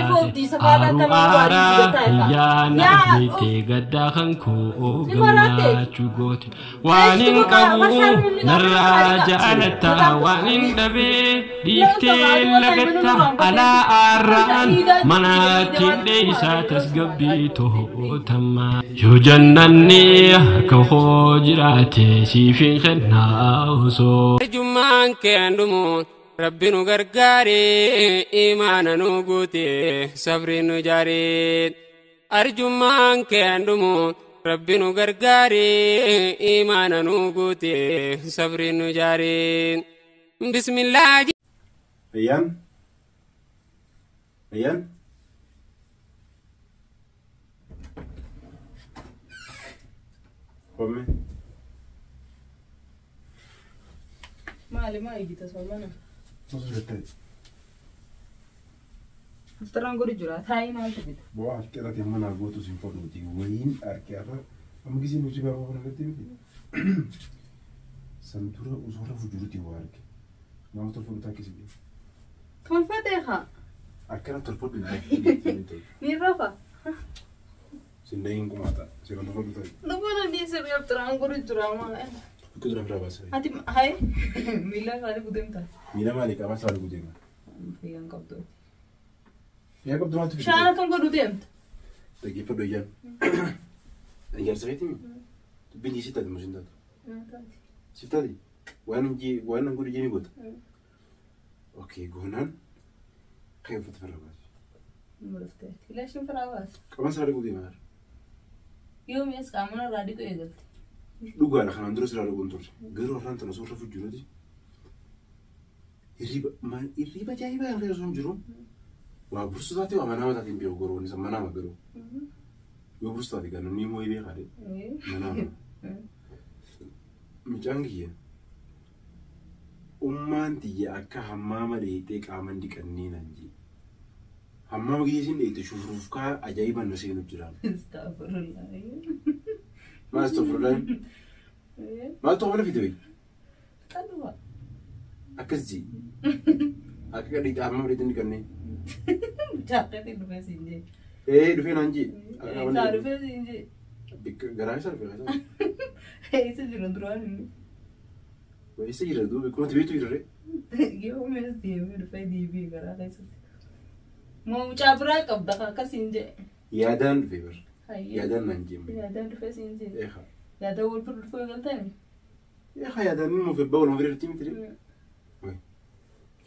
Taate obdii safaadha Aaruu akkamiin waan aaraa dibataa irraa. Hiyyaana Yaa afeetee gaddaa kan koo Ni maraate. Gammachuu goote. Waan hin Eessi qabu marshaan inni narraa qabu jaalatta waan hin dhabee dhiiftee Mataan lagatta alaa aarraan manaatti dheeysaa tasgabbii to'otamaa. Yoo jannanni harka koo jiraate siifin kennaa osoo. Arjummaan keen dhumuun Rabbi nu gargaare imaana nu guute sabri nu jaare. Arjummaan keen dhumuun Rabbi nu gargaare imaana nu guute sabri nu jaare. Bismillah. Ayyaan? Ayyaan? Homme? Maali maa iyyita soomana? Maaltu gatta'e? Aftaraan godhu jira. Taa'ii maaltu fida? Bu'aa harqirratti amma naa gootu siin fudhuuti. Wayiin harki har'a amma gisee nuti gaafa kana irratti miti. San dura osoo rafu jirutti waa arge. Nama tolfadhu takkisi. Tolfatee haa. Akkana tolfadhu hin Ni rafa. Sin dhahiin qumaata. Seera tolfadhu ta'i. Dubana dhiisee aftaraan godhu jira maa. Bakka dura biraa baasa. Ati hayi miila isaanii gudeemta. Miila maalii qaba isaa arguu deema. Fayyaan qabdu. Yaa qabdu maaltu fide? Bishaan akkam godhu deemta? Dhaggeeffadhu ayyaan. Ijaarsa keetii dubbiin isii taate moo siin taatu? Siif taate? Waan hin waan hin godhu jee ni goota. Okay, goonaan kan uffata firra baasi. Murtee. Ilaashin firaa baasa. Qaban isaa dhaquu deema. Yoomi as qaamana irraa dhiqu eegalte. Dhugaadha kanaan dura siraa dhaquun turre. Garuu har'aan tana osoo rafu jiruuti. Hirriba maal hirriba ajaa'ibaa irra osoo hin jiru. Waa bursu taate waa manaama taate hin beeku garuu isa manaama garuu. Yoo bursu taate gaa namni immoo beekaa de manaama. Mucaan kiyya ummaan tiyya akka hammaama dheeyxee qaama hin dhiqannee naan jee. Hammaama kiyya isin dheeyxe shufurufkaa ajaa'ibaan na seenu jiraan. Astaghfirullah. Maal astagfirullah? Maaltu qabala fide wayi? Xanuwa. Akkas jee. Akka dheeyxe hammaama dheeyxe hin dhiqannee. Jaakkeetiin dhufee siin jee. Ee dhufee naan jee. Akka qaama Isaa hin dhufee siin jee. dhiqanne. Garaa isaa dhufee garaa isaa. Isa jiru duraan inni. Eessa jira duuba akkuma beektu jira ree. Yoomi as deemee dhufee deebi'ee garaa keessatti. Moo mucaa biraa qabda akkasiin jee. Yaadaan dhufee bar. Hayyee. Yaadaan naan jee. Yaadaan dhufee siin jee. Eeha. Yaadaan wal bira dhufuu eegaltani? Eeha yaadaan inni muufee ba'a waluma bira irratti miti ree.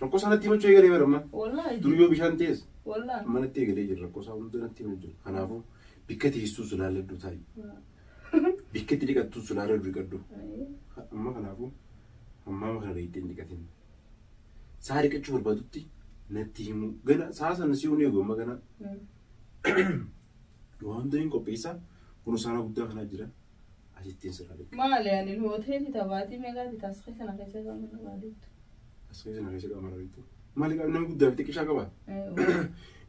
Rakkoo isaa natti himachuu eegalee bara amma. Wallaahi. Dur yoo bishaan ta'es Wallaahi. manatti eegalee jira rakkoo isaa hunda natti himachuu jira. Kanaafuu bikka teessuu sulaalladhu taa'i. Bikka itti dhiqattu sulaalladhu dhiqadhu. Amma kanaafuu hammaama kana dheeyxee hin dhiqatin. Saa dhiqachuu barbaadutti natti himu. Gana saa sana si eegu amma gana waan hunda hin qopheessaa. Kun saana guddaa kanaa jira. Asittiin sirraa dhiqa. Maali ani hoteelii tabaatii meeqaati taasifee sana keessa qaama irraa dhiqtu. As keessa na keessa qaama irraa dhiqtu. Maali qaama namni guddaa fi xiqqishaa qaba?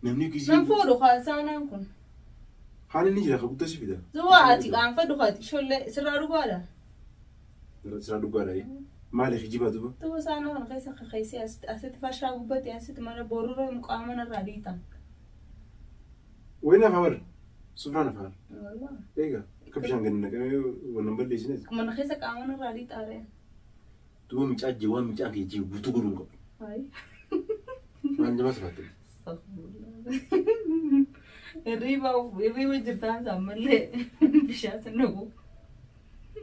Namni gisee. Nan fuudhu saanaan kun. Haala inni jira ka guddaa si fida. Zuwaa ati qaanfadhu kaati shollee sirraa dhugaadha. Sirraa dhugaadha. Maali kijibaa duuba? Tuba saanaa kana keessa kakaysee asitti farshaa gubbatti asitti mana borurra qaama irraa dhiitan. Wayi naaf habar. Sufraa naaf habar. Egaa akka bishaan gadi naqamee wannan balleessines. Mana keessa qaama irraa dhiixaaree. Duuba mucaa jee waan mucaan kee jee guutuu godhuu hin qabu. Maal jabaa siraatte? Hirriba hirriba jirtaan ammallee bishaan sin dhugu.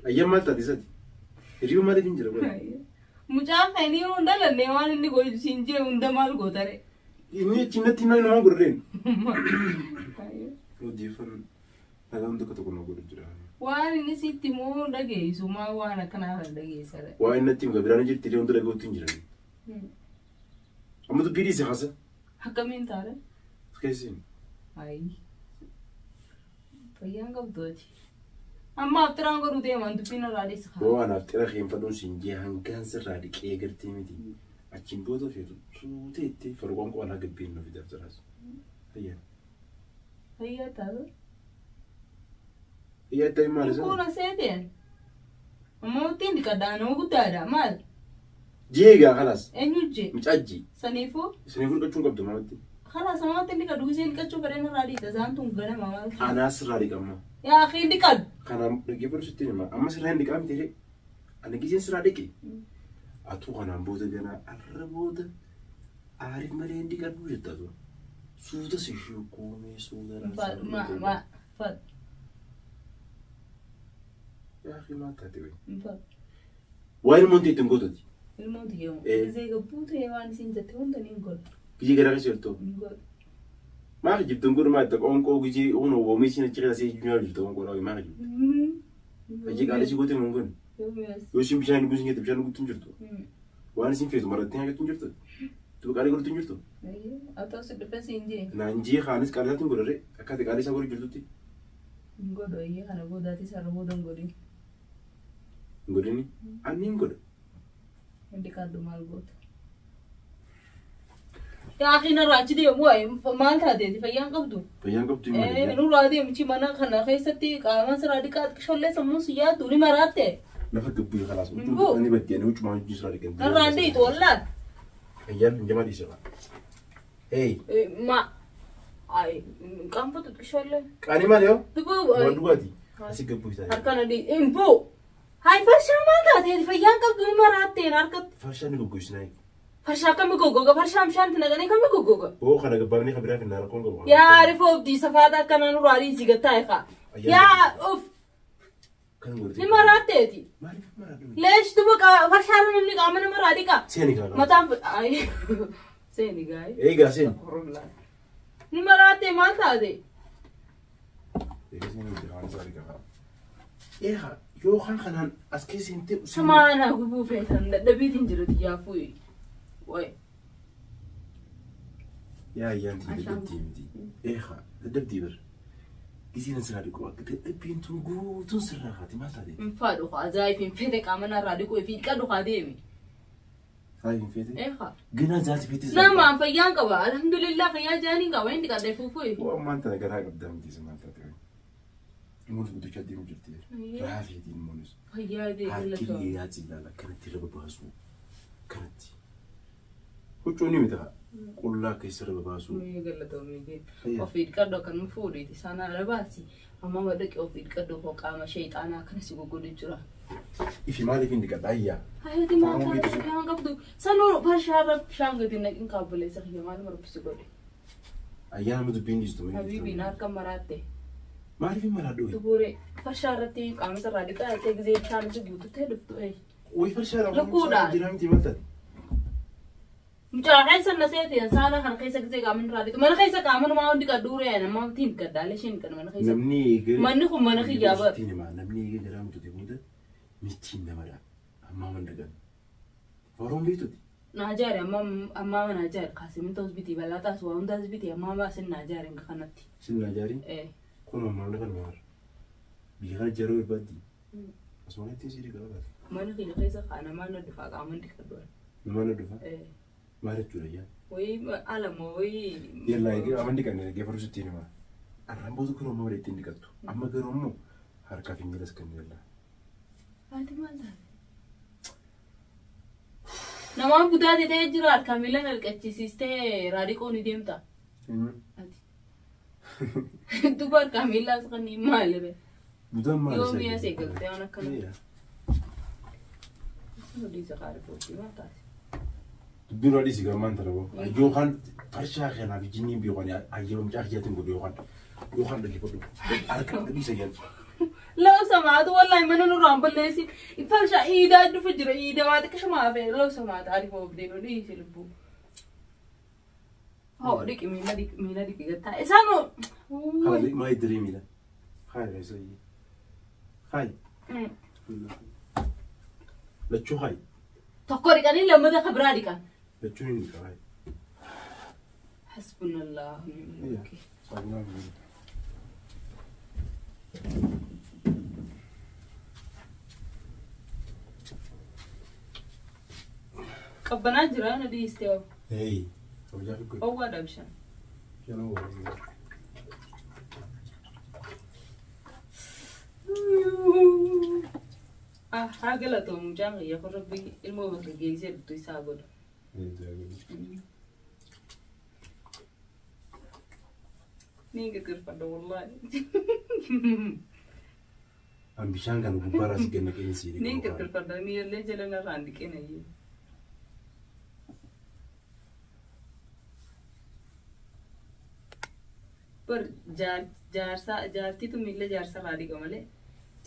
Ayyaan maal taate isaati? Hirriba maaliif hin jira godhe? Mucaan kan inni hunda lannee waan inni godhu siin jee hunda maal gootare? Inni achi natti himaa namaan godheen. Odeeffannoo nagaan tokko tokko nama godhu jira. Waan inni sitti immoo dhageessu maa waan akkanaa kana dhageessare. Waan inni natti himu biraan jirti illee hunda dhaga'uutti hin jiran. Amma dubbii dhiise hasa. Akkamiin taare? Keessin. Ayi. Fayyaan qabdooti. Amma aftiraan godhu deeman dubbiin irraa dhiisa. Yoo anaaf xira keeffadhuun siin jee hangaan sirraa dhiqee gartee miti. Achiin booda feetu suutee itti farqoon qo'anaa gabbiin nu fidaaf jiraas. Fayyaa. Fayyaa taate. Fayyaa ta'e maal isaa? Kun seeteen. Amma ittiin dhiqadhaa nama guddaadha maal? Jee egaa kalaas. Eenyu jee? Mucaa jee. Saniifuu? Saniifuu dhiqachuun qabdu namatti. Khalaas ammaatti inni qadu gisee dhiqachuu fedhan irraa dhiita. Isaan tun ganama maal. Anaa sirraa dhiqamma. Yaa akhi dhiqadhu. Kanaaf dhaggeeffadhu sitti hima. Amma sirraa hin dhiqamte ree. Ani giseen sirraa dhiqe. Atuu kanaan booda ganaa arra booda aariif malee hin dhiqadhu jetta atuu. Suuta si shukuumee suuta Ma ma fad. Yaa akhi maal taate wayii? Fad. Waa ilmoon teetti hin gootati. Ilmoon tiyyamu. Eh. Gisee gabbuu ta'e waan isin jette hunda ni godha. Gisee garaa keessa jirtu. Ni godha. Maal jibtuun kun maal qoonqoo gisee kun woomii isin achi keessa jiru jirtu qoonqoo dhaa maal jibtu. Hojii qaalii si goote mun kun. Yoo isin bishaan dhuguu isin jette bishaan dhuguutti hin jirtu. Waan isin feetu marattee nyaachuu hin jirtu. Tuba qaalii godhutti hin jirtu. Atoo si dhufe siin jee. Naan jee kaanis qaalii isaatti hin godharre akka ati qaalii isaa godhu jirtutti Hin godhu ayyee kana boodaati sarara booda hin godhin. hin godhini. Anni hin godha. Hin dhiqadhu maal goota. Yaa akhi narraa achi deemu waa'ee maal taateeti fayyaan qabdu. Fayyaan qabdu hin malee. Nurraa deemchi mana kana keessatti qaama sirraa dhiqaa shollee sammuu si yaaddu ni maraatte. Lafa gabbuu kalaas. Hin bu'u. Ani baddee ani huccumaa hojii sirraa dhiqan. Narraan dhiitu wallaan. Fayyaan hin jamaa dhiisira. Hey Ma ay qaanfatu shollee. qaanii maal yoo? Dubuu Waan dhugaati. Asii gabbuu isaa. harkaan adii hin bu'u. Hay farshaa maal taateeti fayyaan qabdu ni maraatteen harkatti. Farshaan ni goggoisinaa. Farshaa kamii goggoga farshaa bishaan naqanii kamii goggoga. Boo kana gabbaabni kan biraa fi naara koon qabu. Yaa arifoo obdii safaata akkanaa nurraa dhiisii gattaa eegaa. Yaa of Kan godhate. ni maraatteeti. Maaliif maraadhu? Leesh duba farshaa namni qaama namarraa dhiqa. Seeni kaa. Mataan ay seeni gaa'e. Eegaa seeni. Ni maraattee maal taate? Eegaa seeni jira waan isaa dhiqaa. Eegaa yookaan kanaan as keessa hin ta'u. Sumaana gubuu feetan dadhabiitiin jiru xiyyaafuu. Wayi. Yaa ayyaanti dadhabdii miti. Eegaa dadhabdii bir. Gisiin sirraa dhiqu akka dadhabbiin tun guutuun sirraa haati maal taate? Hin faadhu ajaa'ib hin fete qaama narraa dhiqu fi dhiqadhu haa deemi. Saa hin feete? Eegaa. Ganaa jaati feete. Namaan fayyaan qaba alhamdulillah fayyaa jaaniin qaba hin dhiqadhe fuufuu. Waan maal taate garaa qabdaa miti maal taate? Ilmoon guddachaa deemu jirti. Raafeetiin ilmoonis. Fayyaa Harki deebiin dhiyaati ilaala kanatti irra babaasuu kanatti. Huccuun ni miti haa. Qullaa keessa irra babaasuu. Ofii dhiqadhu akka nu fuudhiiti isaan ala baasi amma madaqee ofii dhiqadhu koo qaama sheexaanaa akkana si goggodhu jira. Ifi maaliif hin dhiqadha ayyaa? Hayati maal taate fayyaan qabdu sanuu farshaarra bishaan gadi naqin kaabboleessa kiyya maal marabsi godhe. Ayyaa nama dubbiin dhiistu malee. Habiibiin harka maraatte. Maaliif hin maraadhu? Duburee farshaa irratti qaama sirraa dhiqaa jettee gisee bishaan si guututtee dhuftu. Wayi farshaadha. Lukkuudhaan. Jiraa miti maal taate? Mucaa keessa na seeteen saala kana keessa gisee qaama irraa dhiqu. Mana keessa qaama namaa hundi qadduuree nama tiin qaddaalee isheen dhiqan mana keessa. Namni eegee. Manni kun mana kiyyaa bara. Ittiin himaa namni eegee garaa mutute booda michiin namadha. Ammaa man dhaqan. Oromoon beektuti. Naa jaari amma amma naa jaari kaasimintoos biti bal'aataas waa hundaas biti amma baasin naa jaari nga kanatti. Sin naa jaari kun ammaa kan maara. Biyya kana jaruu barbaaddi. Asuma ittiin sii dhiqaa baate. Mana kiyya keessa kaa namaan na dhufaa qaama dhiqadhu. Namaan na dhufaa? Maal jechuudha yaa? Wayii alama wayii. Yallaa eegee amma dhiqanne dhaggeeffatu sittiin himaa. Arraan booda kun ammoo ittiin dhiqattu. Amma garuu immoo harkaa fi miilas kan yallaa. Haati maal taate? Namaan budaa ta'ee jira harkaa miila na dhiqachisiistee raadiqoo ni deemta. Ati. Duba harkaa miilaas kan maali be? Budaan maal Yoo mi'a seegaltee waan akkana. Hojii isa qaarifooti maal taate? Dubbiin waa dhiisi gammaan tana boo. Yookaan farshaa kanaaf jinniin beekan ayyama mucaa kiyyaatiin godhu yookaan yookaan dhaggeeffadhu. Harka dhiisa jedhu. Law samaatu wallahi mana nurraan balleessi. Farshaa iidaa dhufu jira iidaa waa xiqqishumaa hafe law samaatu ariifoo obdeen dhiisi lubbuu. Hoo dhiqi miila dhiqi miila dhiqi gattaa isaan Haala maa iddiree miila. Haala isa Hayi. Lachuu hayi. Tokko dhiqanii lammata ka biraa dhiqan. Lachuu ni dhiqa hayi. Hasbunallah. Saabunaa fi Qabbanaa jira na dhiistee hoo. Hey. Kabajaa fi godhu. Owwaadha bishaan. Bishaan owwaa. Ah, haa galatoomu mucaan kiyya kun rabbi ilmoo bakka geessee dhuftu isaa godha. Ni girgirfadha wallahi. An bishaan kana gubbaarraa si ganna qeensi. Ni girgirfadha miilallee jala narraan dhiqina. Bar jaarsaa jaartiitu miila jaarsarraa dhiqa malee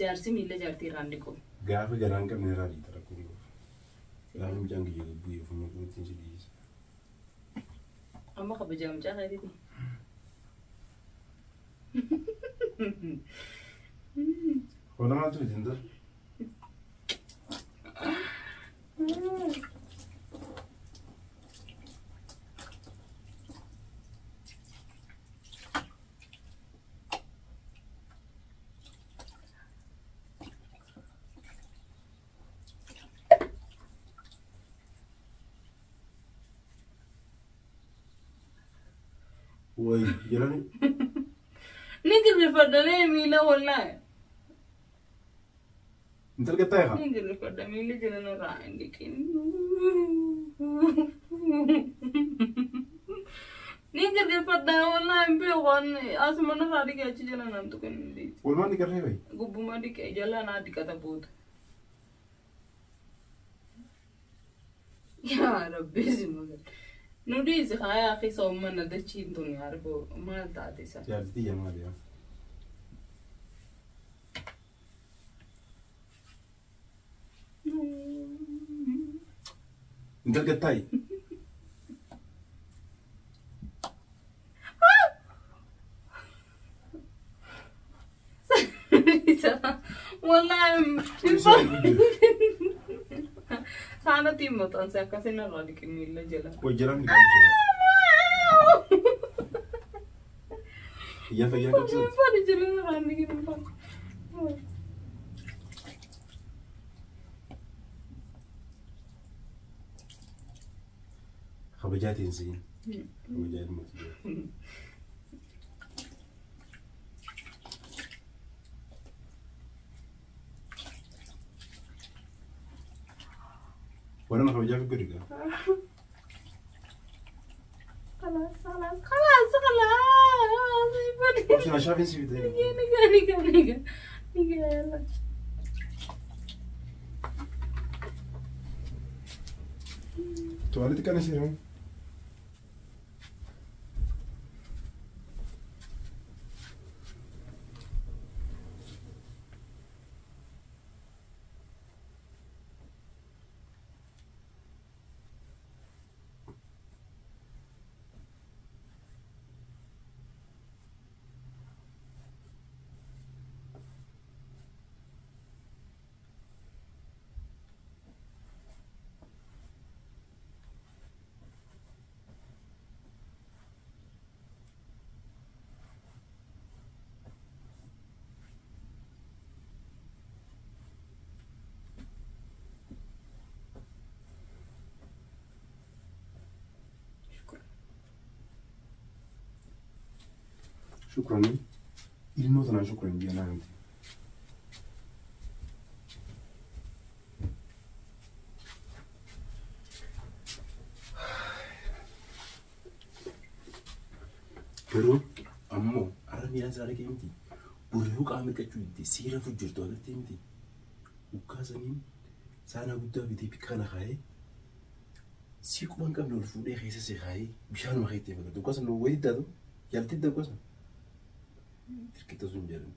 jaarsi miila jaartiirraan dhiqu. Gaafa garaan qabne irraa dhiita rakkoon qabu. Gaafa mucaan kiyya bu'ee funyoo ittiin si dhiisa. Amma kabajaa mucaa keetiiti. Hola maaltu ittiin tolu? Wayi jedhani. Ni girgirfadha miila wallahi. Intal gattaa'e haa? Ni girgirfadha miila jala narraa hin dhiqin. Ni girgirfadha wallahi hin beeku asuma narraa dhiqee achi jala naan tuqin hin dhiisu. Walumaan dhiqarree bayi. Gubbuma dhiqee jala naa dhiqata booda. Yaa Rabbi si magal. Nu dhiisi haa keessa uummanna dachiin tun yaa Rabbi maal taate isa. Jaartii yaa maali yaa? Intal gattaa'e. Wallahi saanatti maxxanse akkasiin irraa dhiqi miila jala. Wayi jalaan dhiqamtu. Iyyaa fayyaa qabsiisa. Faana jala irraa dhiqi. Kabajaa ta'een siin. Kabajaa ilmooti jira. Warra kabajaa fi godhi gaa. خلاص خلاص خلاص خلاص. Obsina shaafin si bitee. Niga niga niga niga yalla. Tuwaaletti kan ishee himu. Shukran. Ilmoo tanaan shukran jennaan miti. Garuu ammoo har'a miilaan isaa dhaqee miti. Boruu qaama dhiqachuu didde seera fujjirtu agartee miti. Ukkaasaniin saanaa guddaa bitee bikka kana kaa'ee si quban qabne ol fuudhee keessa si kaa'ee bishaanuma keetti fakkaatu. Ukkaasan wayii daatu yaaltee ukkasan. Tirkita sun jedhan.